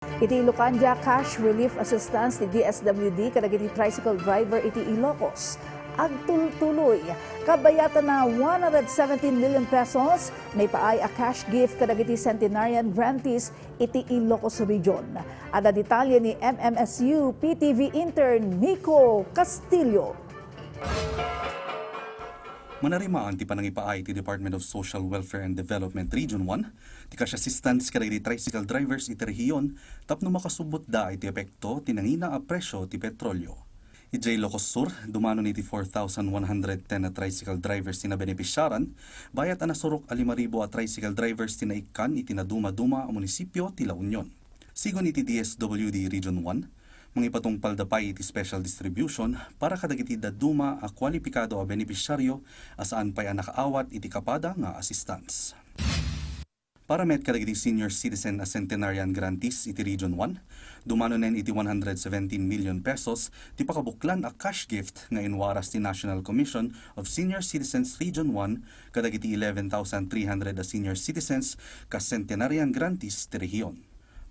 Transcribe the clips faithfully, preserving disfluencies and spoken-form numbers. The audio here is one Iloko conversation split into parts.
Iti Ilocandia, cash relief assistance ti D S W D kadagiti tricycle driver iti Ilocos. Agtultuloy, kabayatan na one hundred seventeen million pesos, naipaay a cash gift kadagiti centenarian grantees iti Ilocos Region. Adda detalye ni M M S U P T V intern Miko Castillo. Manarimaan ti panangipaay ti Department of Social Welfare and Development Region one ti cash assistance kadagiti tricycle drivers iti rehiyon tapno makasubbotda iti epekto ti nangina a presyo ti petrolio. Idiay Ilocos Sur, dumanon iti four thousand one hundred ten a tricycle drivers ti nabenepisiaran, bayat a nasurok a lima ribu a tricycle drivers ti naikkan iti nadumaduma a munisipio ti La Union. Sigun iti D S W D Region one, mangipatungpalda pay iti special distribution para kadagiti dadduma a kualipikado a benepisiario a saan pay a nakaawat iti kapada nga assistance. Para met kadagiti senior citizen a centenarian grantees iti Region one, dumanonen iti one hundred seventeen million pesos ti pakabuklan a cash gift nga inwaras ti National Commission of Senior Citizens Region one kadagiti eleven thousand three hundred a senior citizens kas centenarian grantees ti rehiyon.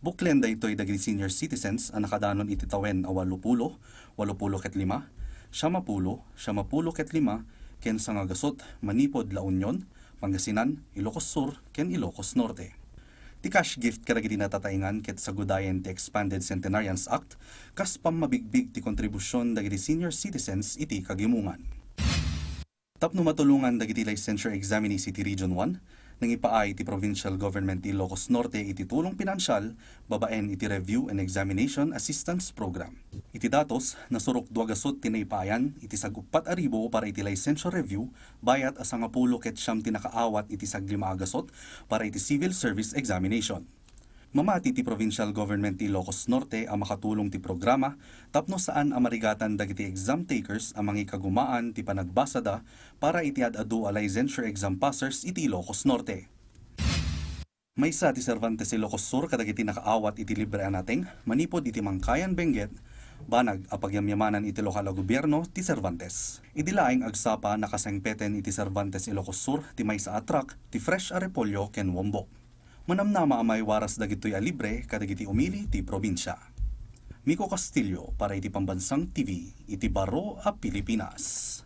Buklen daytoy dagiti senior citizens a nakadanon iti tawen a walupulo, walupulo ket lima, siamapulo, siamapulo ket lima, ken sangagasut manipud La Union, Pangasinan, Ilocos Sur, ken Ilocos Norte. Ti cash gift kadagiti natataengan ket sagudayen ti Expanded Centenarians Act kas pammabigbig ti kontribusion dagiti senior citizens iti kagimongan. Tapno matulongan dagiti licensure examinees iti Region one, nangipaay ti provincial government ti Ilocos Norte iti tulong pinansial babaen iti Review and Examination Assistance Program. Iti datos, nasurok dua gasut ti naipaayan iti sag-uppat a ribu para iti licensure review, bayat a sangapulo ket siam ti nakaawat iti saglima a gasut para iti civil service examination. Mamati ti provincial government ti Ilocos Norte a makatulong ti programa tapno saan a marigatan dagiti exam takers a mangikagumaan ti panagbasada para iti ad-adu a licensure exam passers iti Ilocos Norte. Maysa ti Cervantes Ilocos Sur kadagiti nakaawat iti libre a nateng manipud iti Mangkayan Benguet, banag a pagyamyamanan iti lokal a gobierno ti Cervantes. Idi laeng agsapa, nakasengpeten iti Cervantes Ilocos Sur ti maysa a truck ti fresh a repolyo ken wombok. Manamnama a maiwaras dagitoy a libre kadagiti umili ti probinsia. Miko Castillo para iti Pambansang T V iti Baro a Pilipinas.